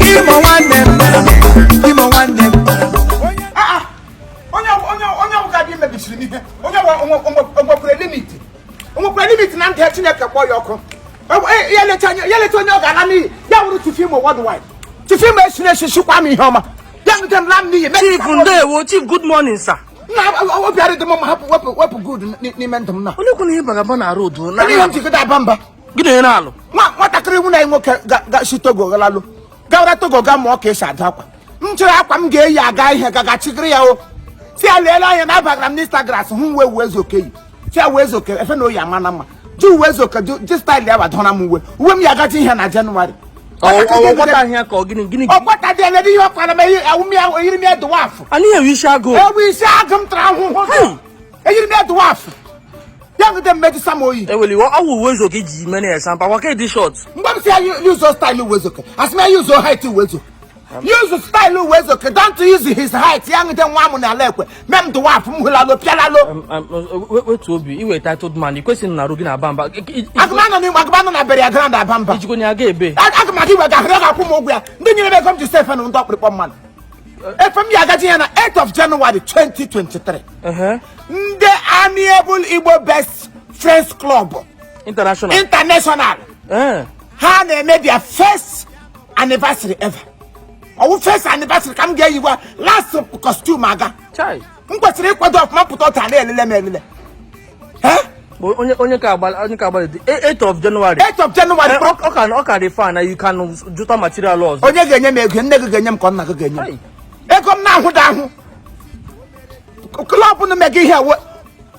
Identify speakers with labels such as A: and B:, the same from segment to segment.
A: Imo nwanne m, Imo nwanne m.
B: Onye onye onye ọbụla dị mebisiri m ihe, onye onwekwere limit, onwekwere limit na ndụ ya. Chineke kpọọ ya ọkụ. Ya lecha anya, ya lecha onye ọ ga-ala n'iyi, ya wụrụ Chief Imo Worldwide. Chief Imo esiri esi shikwa m ihe ọma, ya nute m la m n'iyi.
C: Chief, ndewo. Chief, good morning, sir.
B: Nna, obi adịghị m mma. Hapụ, wepụ, wepụ good n'ime ndụ m na.
C: Onye kwu na ihe bagaba na road na?
B: Onye ihe m jigide aba mba?
C: Gị na onye na-alụ?
B: Nwa nwatakịrị nwunye anyị nwoke ga si Togo galalụ, gawara Togo ga mụọ ka esi adụ akwa. M chere akwa m ga-eyi aga ihe gaga chigiri ya. O si ya leele anya na abagara m n'Instagram hụ uwe Uwezuoke yi. Si ya Uwezuoke efe na oyi ama na mma ji Uwezuoke ji style ya wadọra m uwe m ya agaji ihe na Jenụwarị.
C: Ọgwọta ahịa ka ọ gịnị gịnị?
B: Ọgbata dị elede ihe ọkwara m eyi awụm ya, eyiri m ya dwarf.
C: Anyị enwe isi agụụ.
B: Ewu isi agụ m tara ahụhụ. Eyiri m ya dwarf, ya ngide mmejisa m oyi.
C: Eweli ọ wụ Uwezuoke iji mere ya sampa kwa ka dị short.
B: Mgbe m si ya use style Uwezuoke, asị m ya use height Uwezuoke, use style Uwezuoke, don't use his height. Ya ngide nwa m n'ala ekwe mee m dwarf, m hụlalo pịalalo.
C: Wetu obi, iwe titled man, ị kwesịrị na arụ gị na-aba mba.
B: Agụmanọ n'igwe, agụmanọ na bere ya ground aba mba.
C: Ijikwa ya aga ebe?
B: Aga m aga iwe gahụrụ, ga-akwụ m ụgwọ ya. Ndị nyere m ego m ji sefe na ndị ọkpụrịkpọ mmadụ efe m ya agaji ya na 8th of January 2023. Ndị Amiable Igbo Best Friends Club
C: International.
B: International. Ha na-eme their first anniversary ever. Ọwụ first anniversary ka m ga-eyiwa last costume aga.
C: Chai.
B: M kwesịrị ịkwado ọfụma, pụta ọta na elele m elele. Eh?
C: Bụ onye ka agbalị dị 8th of January.
B: 8th of January.
C: Ọ ka dị fine na you can jụta material ọzọ.
B: Onye ga-enye m ego? Nne gị ga-enye m ka nna gị ga-enye m?
C: Chai.
B: Ego m na-ahụ da ahụ. Club na mega ihe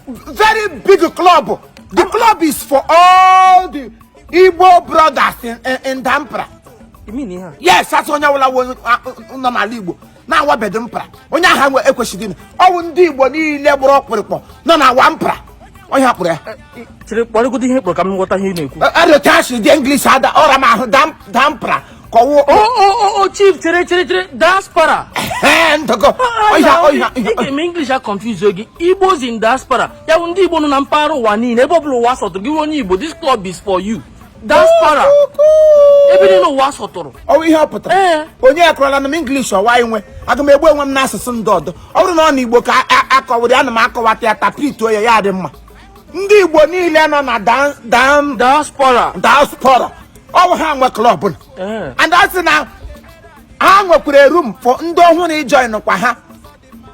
B: very big club. The club is for all the Igbo brothers in Dampra.
C: You mean ihe a?
B: Yes, asị onye ọbụla nọ n'ala Igbo na-awabedo mpra, onye ahụ nwe ekwesịghị ịnọ. Ọwụ ndị Igbo niile gbụrụ ọkpụrịkpọ nọ na awa mpra, onye ha kpụrụ ya.
C: Chere, kpọrọgodo ihe kpọrọ ka m ghọta ihe ị na-ekwu.
B: Arịotashi dị English ada ọra m ahụ dampra kọwụ.
C: O chief, chere, chere, chere, diaspora.
B: Ee, ndọgọ ọhịa ọhịa.
C: Ị ga-eme English a confuse gị. Igbos in diaspora, ya bụ ndị Igbo nọ na mpaghara ụwa niile. Ebe ọbụla ụwa sọtụrụ gị, onye Igbo, this club is for you. Diaspora, ebe niile ụwa sọtụrụ.
B: Ọwụ ihe ọ pụtara?
C: Ee.
B: Onye ekọrọla na m English ọwa inwe, aga m egbu onwe m n'asụsụ ndị ọdọ. Ọ bụrụ na ọ na Igbo ka akọwara ya, ana m akọwata ya tapirituo ya, ya dị mma. Ndị Igbo niile nọ na dam
C: Diaspora.
B: Diaspora, ọwụ ha nwe club.
C: Ee.
B: And a sị na ha nwekwara room for ndị ọhụrụ ijoin kwa ha.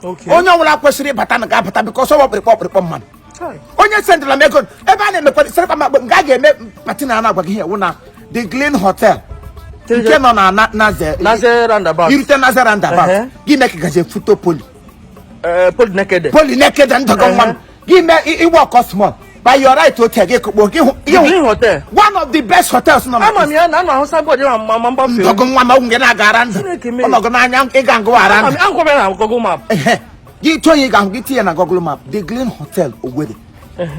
B: Onye ọbụla kwesịrị ịbata na ga-abata, because ọ ọkpịrịkpọ ọkpịrịkpọ mmadụ.
C: Chai.
B: Onye sendịla m ego ebe a na-emekwa sịrịkwa m akpa nke a ga-eme party na ana agwa gị ihe wụ na The Glen Hotel nke nọ na Naze.
C: Naze roundabout.
B: Irute Naze roundabout, gị mee ka gaje futo poli.
C: Poli nekede.
B: Poli nekede, ndọgọ nwa m, gị mee ịwa ọkọ small by your right hotel gị kụkpọ gị hụ
C: The Glen Hotel.
B: One of the best hotels nọ na
C: Ama m ya na ana ahụ signboard ya ma mgbafe.
B: Ndọgọ nwa m, ọgwụ gị na-aga ara ndụ.
C: Chineke mee.
B: Ọnọgụ n'anya ịga ngụwa ara ndụ.
C: Akwụkwọ ya na Google Map.
B: Ehe. Gị tụọ ya, ị ga-ahụ, gị tinye na Google Map, The Glen Hotel Owerri.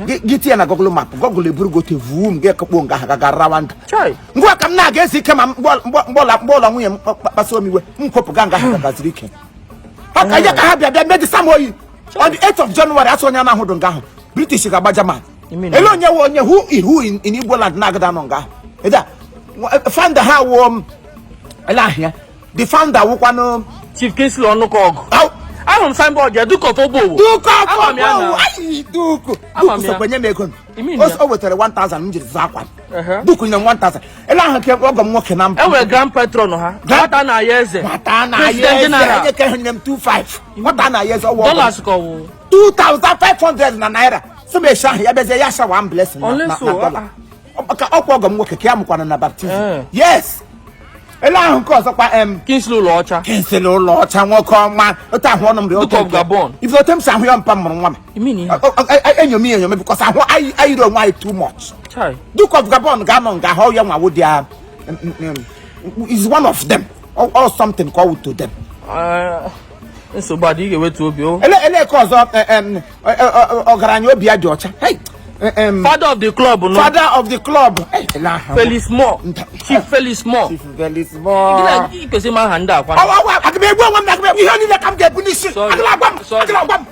B: Gị tinye na Google Map, Google eburu gote vum gị kụkpọ nga ahụ gaga rawa ndụ.
C: Chai.
B: Ngwa ka m na-aga ezi ike ma mgbe ụlọ nwunye m kpasuo m iwe, m kwopụga nga ahụ gagaziri ike. Ọ ka ihe ka ha bịa bịa medisa m oyi on the 8th of January. Asị onye na-ahụdụ nga ahụ, British ga-agba German.
C: You mean-
B: Ele onye wụ onye who is who in Igbo land na-agada nọ nga ahụ. Eda founder ha wụ ele ahịa the founder wụkwanụ.
C: Chief Kingsley Ọnụkọgụ.
B: Au!
C: Ahụrụ m signboard ya, Duke of Obowo.
B: Duke of
C: Ama m ya
B: Obowo.
C: na.
B: Ayi, Duke.
C: Ama m
B: Duke
C: ya.
B: sokwa nye m ego.
C: You mean
B: O
C: ya?
B: o wetara 1000 m jiri zụọ akwa. Duke nyere m 1000. Ele ahụ nke ọgọ m nwoke na mba.
C: E nwere grand patron ha. Nwata na-aya eze.
B: Nwata na-aya
C: President
B: eze.
C: General.
B: Onye ka nyere m 25. Nwata na-aya eze ọwụ ọgọ m.
C: Dollars ka ọ wụ?
B: 2500 na naira. So m eshi ahụ ya bịazie ya shawa m blessing
C: Ole
B: na
C: so,
B: dollar. Maka ọkwa ọgọ m nwoke ka ya mụkwana na baptism. Yes. Ele ahụ nke ọzọkwa em.
C: Kingsley ụlọ ọcha.
B: Kingsley ụlọ ọcha, nwoke ọma otu ahụ ọnụ m dị.
C: Duke of Gabon.
B: Ife otu m si ahụ ya, mpa m mụrụ nwa m.
C: You mean ihe?
B: Enyomi enyomi because ahụ anyị ayiri onwe anyị too much.
C: Chai.
B: Duke of Gabon ga-anọ nga ahụ ya nwawo dị ya is one of them or something ka ọ wụ to them.
C: Nsogbu adị, ị ga-ewetu obi o.
B: Ele ka ọzọ ọgaranya obi ya dị ọcha. Hey,
C: Father of the club no.
B: Father of the club. Hey, ele ahụ.
C: Felix Moore. Chief Felix Moore.
B: Chief Felix
C: Gị
B: Moore.
C: na ị kwesịrị ịma aha ndị akwa.
B: Ọwa ọwa, aga m egbu onwe m na aga m egbu ihe niile ka m ga-ebu n'isi.
C: Sorry.
B: Agala agwa m.
C: Sorry.
B: Agala agwa m.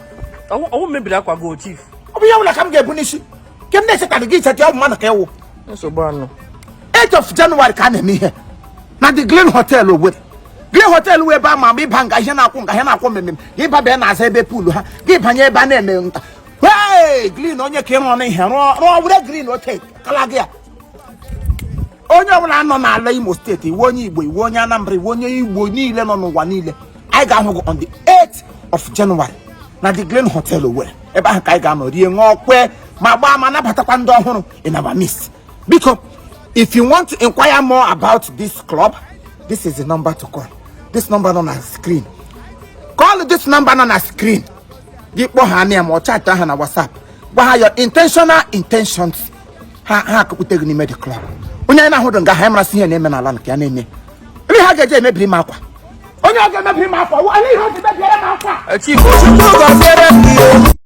C: Ọwụ mebiri akwa gị o, chief.
B: Ọ bụ ihe ọbụla ka m ga-ebu n'isi ke m na-echetara gị icheta ọ bụ mmadụ ka ịwụ.
C: Nsogbu anụ.
B: 8 of January ka a na-eme ihe na Na the Glen Hotel Owerri. Glen Hotel wee ebe ama ama ịba nga ihe na-akwụ nga ihe na-akwụ mmemme gị baba na-aza ebe pool ha gị banye ebe a na-eme nta. Hey, Glen onye ka ịrụ ọnụ ihe rụọ rụọ were Glen hotel kala gị ya. Onye ọbụla nọ n'ala Imo Steeti, iwu onye Igbo, iwu onye Anambra, iwu onye Igbo niile nọ n'ụwa niile, anyị ga-ahụ gị on the 8th of January na the Glen Hotel Owerri. Ebe ahụ ka anyị ga-anọ rie, ṅụọ, kwe ma gbaa ma nabatakwa ndị ọhụrụ in our midst. Biko, if you want to inquire more about this club, this is the number to call. This number nọ na screen. Call this number nọ na screen. Gị kpọọ ha anya ma ọ chat ha na WhatsApp, gwa ha your intentional intentions, ha ha akụkpute gị n'ime the club. Onye anyị na-ahụdụ nga ha marasị ihe na-eme n'ala nke ya na-eme ebe ha ga-eje emebiri m akwa. Onye ọ ga-emebiri m akwa, ihe ọ ga-emebiere m akwa.
C: Chief.
A: Chukwu gọziere m gị o.